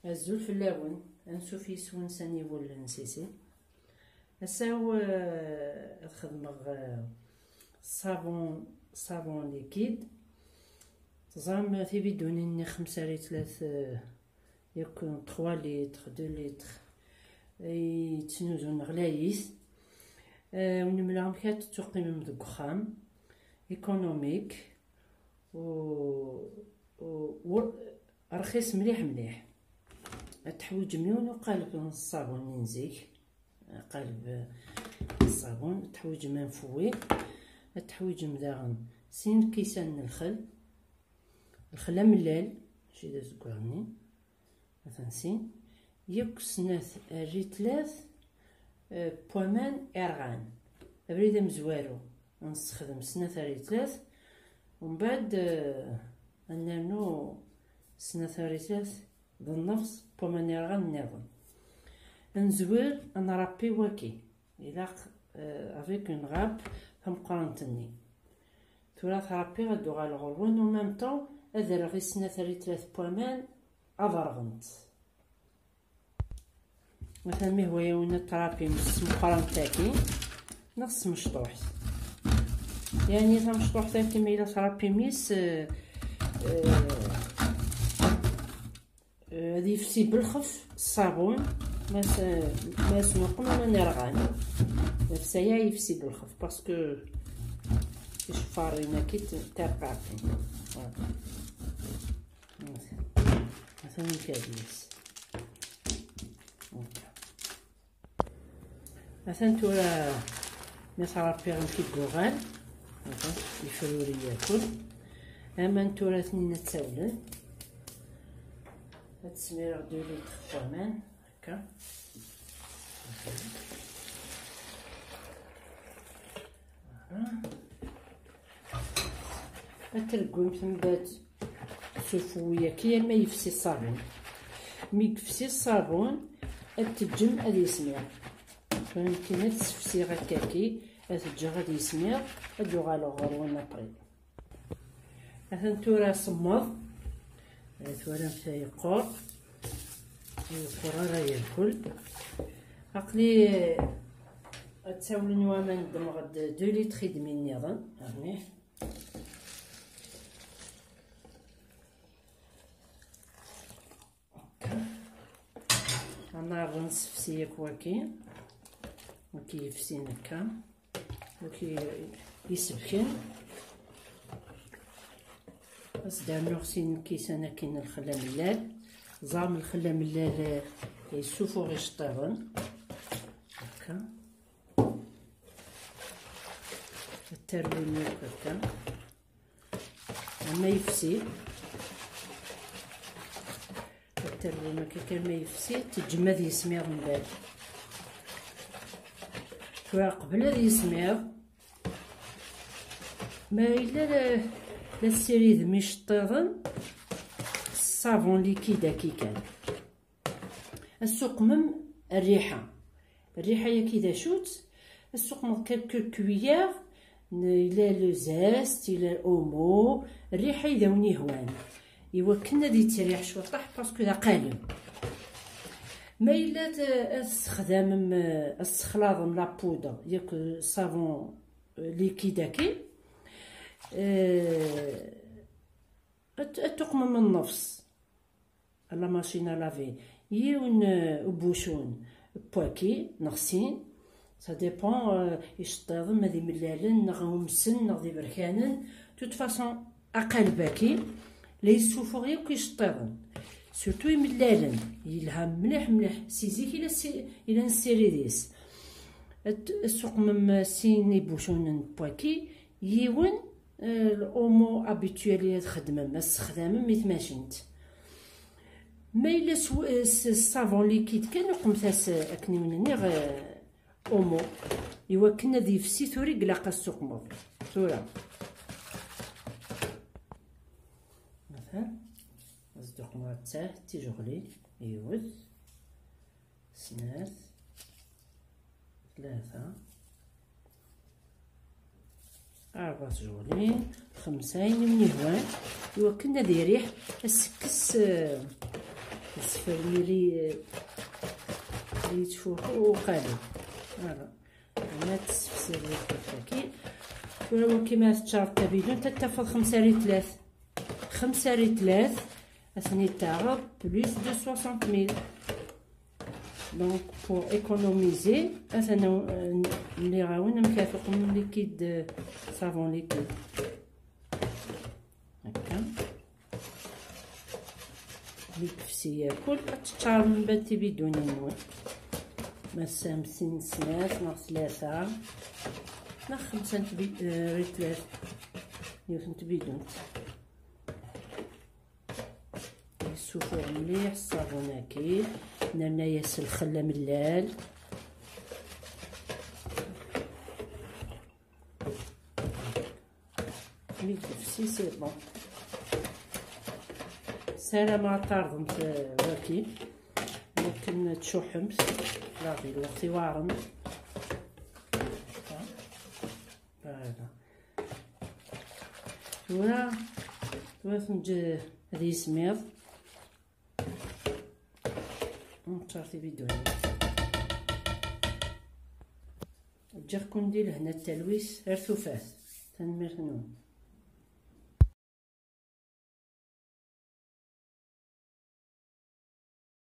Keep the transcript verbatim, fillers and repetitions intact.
Azul fell-awen, ansuf yis-wen s aniwel n Sisi. Ass-a, eh, ad xedmeɣ, eh, ṣṣabun, ṣṣabun likid. Teẓram tibidunin-nni xemsa litrat, eh, yakk trois litres, deux litres, i yettnuzun ɣlayit. Eh, ur nemneɛ amek ad tettuqqimem deg uxxam, économique, u, u, u, rxis mliḥ mliḥ. Ad teḥwiǧem yiwen uqaleb n ṣṣabun n zik, qaleb n ṣṣabun, ad teḥwiǧem anfewwi, ad teḥwiǧem daɣen sin lkisan n lxel, lxel amellal, mačči d azeggaɣ-nni, atan sin, yakk snat rritlat, eh, n waman irɣan. Abrid amezwaru, ad nessexdem snat rritlat, umbeɛd, eh, ad nernu snat rritlat d nnefs n waman irɣan nniḍen. Ad nezwir, ad nrappi waki. Ilaq, eh, avec une râpe tameqqrant-nni. Tura trappi ad d-uɣaleɣ ɣur-wen, en même temps ad rreɣ i snat rritlat n waman ad rɣent. Atan mi hwa-yawen ad trapim s tmeqqrant-agi neɣ s tmecṭuḥt. Yani tamecṭuḥt-agi ma yella trapim-is, eh, eh, Eh, ad yefsi belxef ṣṣabun, ma s-, ma s-nuqem aman irɣan. Nefsa-ya yefsi belxef, parce que ticeffarin-agi t-, tirqaqin. Voilà. Atan amek ad yes. Atan tura mi s-rpiɣ amek i yuɣal. Atan yefruri yakk. Aman tura aten-in ad ttawlen. Ad smireɣ deux litres n waman. Akka. Voilà. Ad tregwimt mbeɛd s ufewwi-agi arma yefsi ṣṣabun. Mi yefsi ṣṣabun, ad teǧǧem ad yesmiḍ. Tura nekkini ad t-ssefsiɣ akkagi, ad t-ǧǧeɣ ad yesmiḍ, ad d-uɣaleɣ ɣur-wen après. Atan tura semmeḍ. Eh, twalamt yeqqur. Ur yeqqur ara yerkul. Aql-i, eh, ad ttawlen waman, ddmeɣ-d deux litres et demi nniḍen. Rniɣ. Ad nerr ad nessefsi akk waki. Waki yefsin akka. Waki yesebken. Ad s-d-rnuɣ sin lkisan akin n lxella amellal. Ẓẓam lxella amellal, eh, yessufuɣ iceṭṭiḍen. Akka. Ad terwim yakk akka. Ama yefsi. Ad terwim akka kan ma yefsi, teǧǧem ad yesmiḍ mbeɛd. Tura qbel ad yesmiḍ, ma yella la, la ssiridem iceṭṭiḍen s ṣṣabun likid-agi kan. Ad suqmem rriḥa. Rriḥa-yagi d acu-tt? Ad suqmeḍ quelques cuillères, n-, ila le zeste, ila l'omo, rriḥa i d awen-ihwan. Iwakken ad yettriḥ cwiṭaḥ, parce que d aqaleb. Ma yella t-, ad tessexdamem, eh, ad tessexlaḍem la poudre, yak savon, eh, liquide-agi, eh, ad, ad tuqmem nnefs. La machine à laver. Yiwen, euh, ubucun n waki, neɣ sin. Ça dépend, euh, iceṭṭiḍen ma d imellalen, neɣ umsen, neɣ d iberkanen. De toute façon, aqaleb-agi la yessufuɣ yakk iceṭṭiḍen. Surtout imellalen. Yelha mliḥ, mliḥ. Si zik i la si-, i la nessirid-is. Ad, ad suqmem sin ibucunen n waki, yiwen, eh, l'omo habituel i ad xedmem, ad tessexdamem i tmacint. Ma yella s, s, s savon liquide kan, uqmet-as, eh, akken i wen-nniɣ, eh, omo, iwakken ad yefsi tura i ilaq ad suqmeḍ. Tura. Atan, ad s-d-uqmeɣ d tijeɣlin, yiwet, snat, tlata, ṛebɛa tjeɣlin, xemsa, ayen i wen-ihwan, iwakken ad iriḥ, ad s-tekkes, eh, Yessefrem li, li yettfuḥu uqalu. Voilà. Ad tessefsiḍ lqut-agi. Tura waki ma teččareḍ tabidunt, ad tafeḍ xemsa ritlat. Xemsa ritlat, ad ten-id-taɣeḍ plus de soixante mille. Donc, pour économiser, atan, euh, mliɣ-awen amek ara tuqmem liquide, euh, savon liquide. Akka. Mi tefsi yakul, ad teččarem mbaɛd tibidunin-nwen. Ma tesɛam sin, snat neɣ tlata neɣ xemsa n tbi-, eh, ritlat. Yiwet n tbidunt. Yessufuɣ mliḥ ṣṣabun-agi, nerna-yas lxell amellal. Mi d-tefsi, c'est bon. Ssarameɣ ad tarḍemt, eh, waki. Akken tcuḥḥemt, la di lweqt iweɛren. Voilà. Tura, tura tenǧ-, ad yismiḍ. Neččar tibidunin. Ǧǧiɣ-ken di lehna d talwit ar tufat. Tanemmirt-nwen.